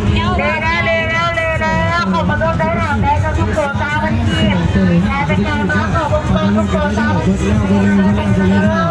ເລແລ້ວ ເລແລ້ວ ເລແລ້ວ ເຂົ້າມາຮ່ວມໄດ້ຫຼາຍໄດ້ເຈົ້າທຸກໂຕຊາວພັນກີບ ໃຜເປັນການມາເຂົ້າເບິ່ງເບິ່ງທຸກໂຕຊາວພັນກີບ ເລແລ້ວ ເລແລ້ວ ເລແລ້ວ ເລແລ້ວ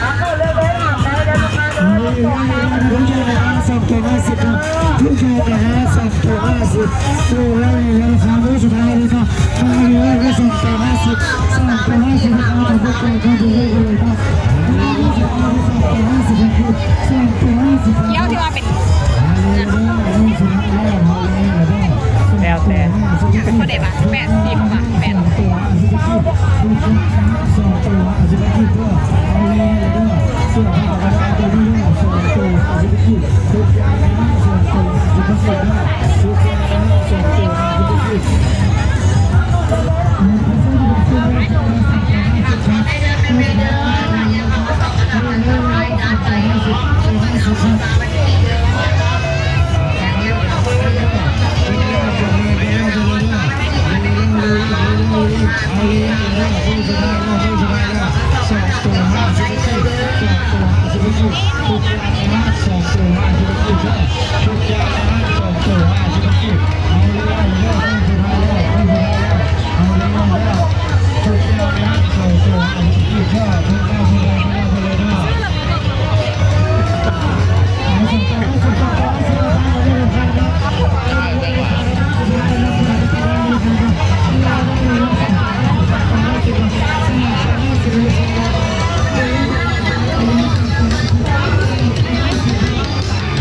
ມາເຂົ້າເລືອກໄດ້ຫຼາຍໄດ້ເດີລູກຄ້າເດີ ເລແລ້ວ ເລແລ້ວ ເລແລ້ວ ສອງໂຕຫ້າສິບເນາະ ທຸກໂຕນະຮະ ສອງໂຕຫ້າສິບ ໂຕແລ້ວ ເລແລ້ວ ລາຄາມື້ສຸດທ້າຍເລີຍເນາະ ເລແລ້ວ ສອງໂຕຫ້າສິບ ສອງໂຕຫ້າສິບ ລາຄາເບີກກ່ອນເນາະ ເລແລ້ວ ສອງໂຕຫ້າສິບ ສອງໂຕຫ້າສິບ ສອງໂຕຫ້າສິບ ເກີ້ວທີ່ວ່າເປັນ ແລ້ວແຕ່ ເທົ່າໃດວະ ແປດສິບວະ ແປດສິບ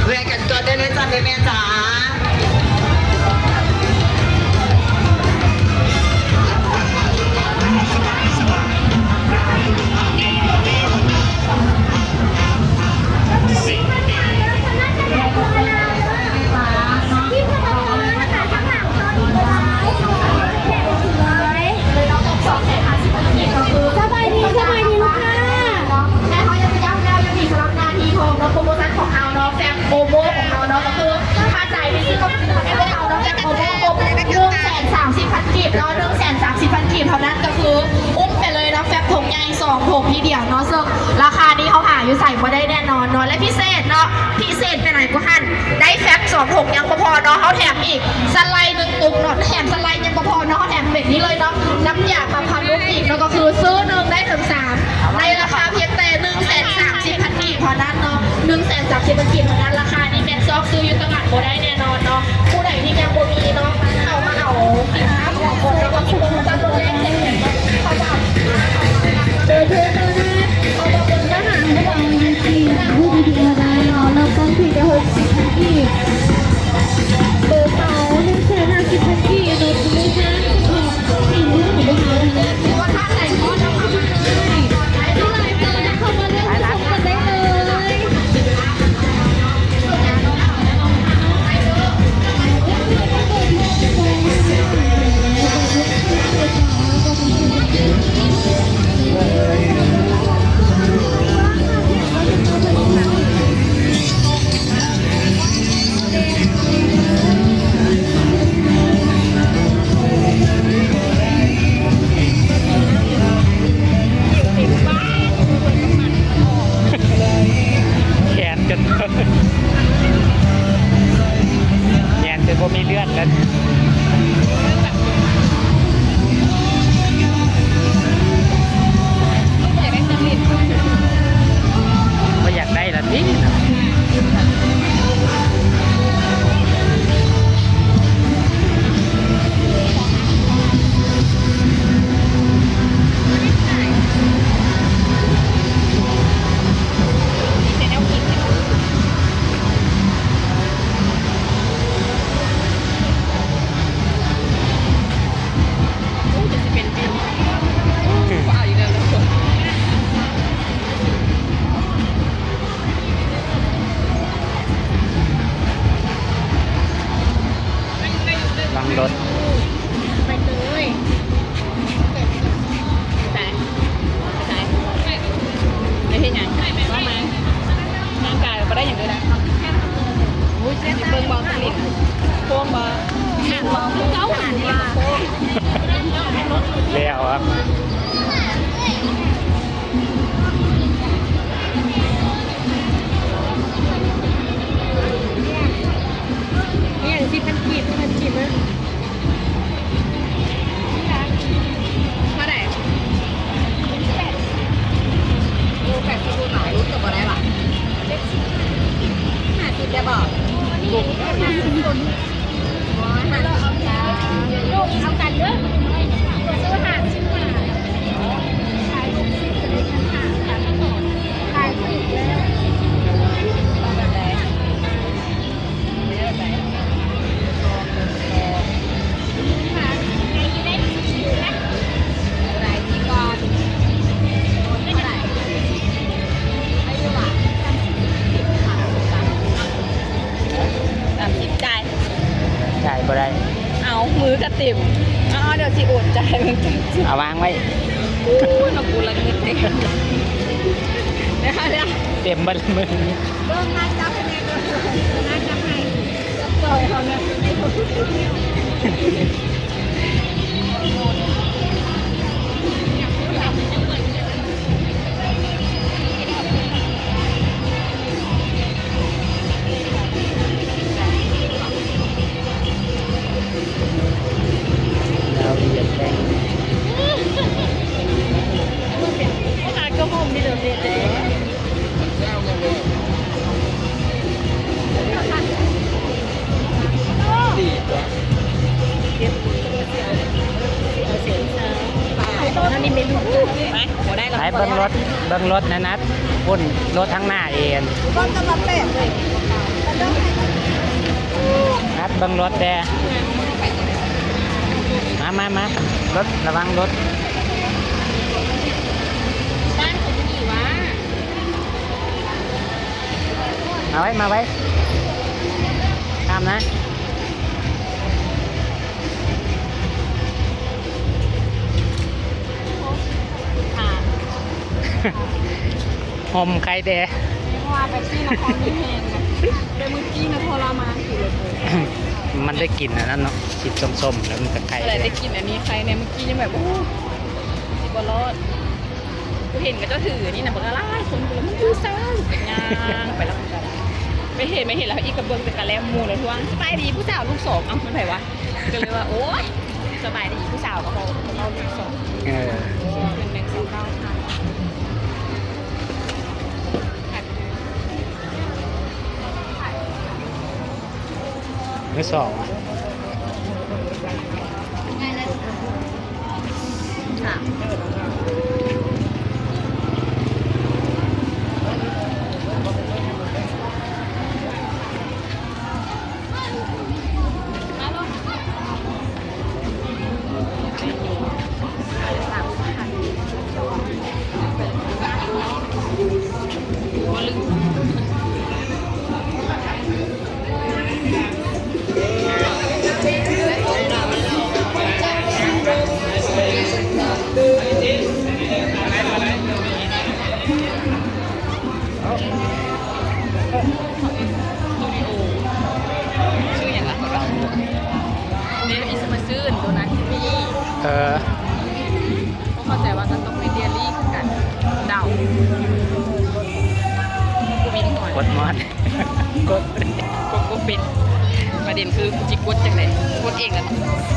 ເອື້ອຍກັນກ່ອນເດີນາຈານເດີແມ່ຈ໋າ. ສະບາຍດີ ສະບາຍດີລູກຄ້າ. ແມ່ນເຮົາຢາກຈະຢ້ຳແລ້ວ ຍັງມີສຳລັບໜ້າທີ່ທອງເນາະ ໂປຣໂມຊັນຂອງເຮົາເນາະ ແຟັບໂອໂມຂອງເຮົາເນາະ ກໍຄືຖ້າໃຜທີ່ຊື້ກັບທາງແອັບເຮົາເນາະ ແຟັບໂອໂມຄົບໜຶ່ງແສນສາມສິບພັນກີບເນາະ ໜຶ່ງແສນສາມສິບພັນກີບເທົ່ານັ້ນ ກໍຄືອຸ້ມໄປເລີຍເນາະ ແຟັບຖົງໃຫຍ່ສອງຖົງທີດຽວເນາະ ເຊິ່ງລາຄານີ້ເຮົາຫາຢູ່ໃສບໍ່ໄດ້ແນ່ນອນເນາະ ແລະ ພິເສດເນາະ ພິເສດໄປຫຼາຍກວ່າຫັ້ນ ໄດ້ແຟັບສອງຖົງຍັງບໍ່ພໍເນາະ ເຮົາແຖມອີກສະໄລໜຶ່ງຕຸກເນາະ ແຖມສະໄລຍັງບໍ່ພໍເນາະ ເຮົາແຖມເປັນນີ້ເລີຍເນາະ ນ້ຳຢາປັບຜ້ານຸ່ມອີກເນາະ ກໍຄືຊື້ໜຶ່ງໄດ້ເຖິງສາມ ໃນລາຄາພຽງແຕ່ໜຶ່ງແສນສາມສິບພັນກີບເທົ່ານັ້ນເນາະ ໜຶ່ງແສນສາມສິບພັນກີບເທົ່ານັ້ນ ລາຄານີ້ແມ່ນຊອກຊື້ຢູ່ຕະຫຼາດບໍ່ໄດ້ແນ່ນອນເນາະ ຜູ້ໃດທີ່ຍັງບໍ່ມີເນາະ ເຂົ້າມາເອົາສິນຄ້າຂອງເຮົາເນາະ ກໍຄືຈັດລົດແລກເຈັດແສນບາດ ເບີໂທໂທນະ ເອົາມາເບິ່ງເດີ ໂທຫາພວກເຮົາຢູ່ທີ່ ຜູ້ວິດີໂອໄດ້ເນາະ ເລີ່ມຕົ້ນທີ່ແຕ່ຫົກສິບພັນກີບ ເບີເປົ່າໜຶ່ງແສນຫ້າສິບພັນກີບ ໂດຍໂປຣໂມຊັນຂອງ ແຂນຈົນ ແຂນຈົນບໍ່ມີເລືອດແລ້ວ. ບໍ່ຢາກໄດ້ລະຕິ. ຫຼັງລົດ ໄປເລີຍ ໄປ ໄປ ໄປເຮັດຫຍັງ ວ່າມາ ຮ່າງກາຍບໍ່ໄດ້ຫຍັງເລີຍນະ ເບິ່ງບໍ່ ສະລິດ ໂພງບໍ່ ເກົ້າ ແລ້ວອະ. ລູກເອົາກັນເດີ ຊື້ຫ້າສິບ ຂາຍຫົກສິບ ກໍໄດ້ເງິນຫ້າ ຂາຍຖືກແລ້ວ. ສາມສິບ ຈ່າຍ ຈ່າຍບໍ່ໄດ້ ເອົາ ມືກໍເຕັມ ເອົາ ດຽວຊິໂອນຈ່າຍມັນ ເອົາວາງໄວ້ ໂອ້ຍ ເນາະ ກູລະເງິນເຕັມ ດຽວ ດຽວ ເຕັມເບິດມື. ເບິ່ງງານຈັບໃຫ້ແດ່ເດີ ງານຈັບໃຫ້ ຈັບຊ່ອຍເຮົານະ. ລາວວຽດແຕ່ງ ຂະໜາດຜ້າຫົ່ມນີ້ເດີ ວຽດເດ້. ໄປ ບໍ່ໄດ້ລະ ໄປເບິ່ງລົດ ເບິ່ງລົດນະນັດ ພຸ້ນລົດທາງໜ້າເອງ ນັດເບິ່ງລົດແດ່ ມາ ມາ ມາ ລົດ ລະວັງລົດ. ມາໄວ້ ມາໄວ້ ຂ້າມນະ ຫົ່ມໄຄແດ່ ວ່າແບບຊີ້ນະ ພໍມີແຮງນະ ແຕ່ມື້ກີ້ນະທໍລະມານ ມັນໄດ້ກິນອັນນັ້ນເນາະ ກິນສົ້ມໆ ແລ້ວມັນກໍໄຄ ແຕ່ໄດ້ກິນອັນນີ້ໄຄແດ່ ມື້ກີ້ຍັງແບບ ໂອ້ ຊິບໍ່ລອດ. ກູເຫັນເຂົາເຈົ້າຖືອັນນີ້ນະ ບັກຫຼາຍຄົນ ກູລະມັນຢູ່ໃສ ກະຍ່າງໄປລະ ໄປເຫັນ ໄປເຫັນລະອີກກະເບິ່ງເປັນກະແລມໝູ່ລະທວງ ສະບາຍດີຜູ້ສາວລູກສອງ ເອົ້າ ມັນໃຜວະ ກະເລີຍວ່າ ໂອ້ຍ ສະບາຍດີຜູ້ສາວ ກະເວົ້າ ກະເວົ້າລູກສອງ ເອີ ເປັນແບງຊາວເກົ້າພັນ. ມື້ສອງ ສະຕູດິໂອ ຊື່ຫຍັງລະ ເດ ອີສມາຊື່ ໂດນັດ ເອີ ບໍ່ເຂົ້າໃຈວ່າກະຕ້ອງແມ່ນເດລີຄືກັນ ເດົາ ບໍ່ມີພອນ ກົດມອດ ກົດ ກົດບໍ່ເປັນ ປະເດັນຄືກູຊິກົດຈັ່ງໃດ ກົດເອງລະເນາະ.